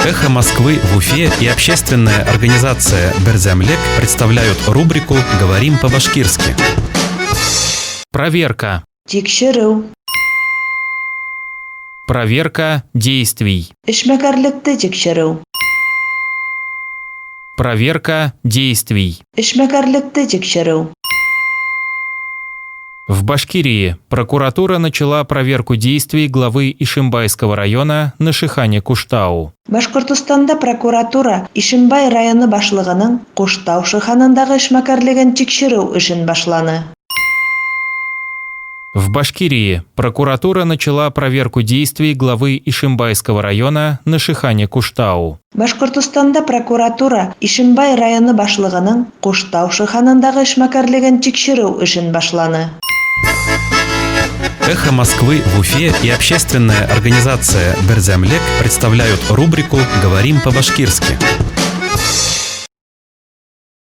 Эхо Москвы в Уфе и общественная организация «Берҙәмлек» представляют рубрику «Говорим по-башкирски». Проверка. Тикшереү. Проверка действий. Эшмәкәрлекте тикшереү. Проверка действий. Эшмәкәрлекте тикшереү. В Башкирии прокуратура начала проверку действий главы Ишимбайского района на Шихане Куштау. Башҡортостанда прокуратура Ишембай районы башлығының Ҡуштау шиханындағы эшмәкәрлеген тикшереү эшен башланы. В Башкирии прокуратура начала проверку действий главы Ишимбайского района на Шихане Куштау. Башҡортостанда прокуратура Ишембай районы башлығының Ҡуштау шиханындағы эшмәкәрлеген тикшереү эшен башланы. Эхо Москвы в Уфе и общественная организация «Берҙәмлек» представляют рубрику «Говорим по-башкирски».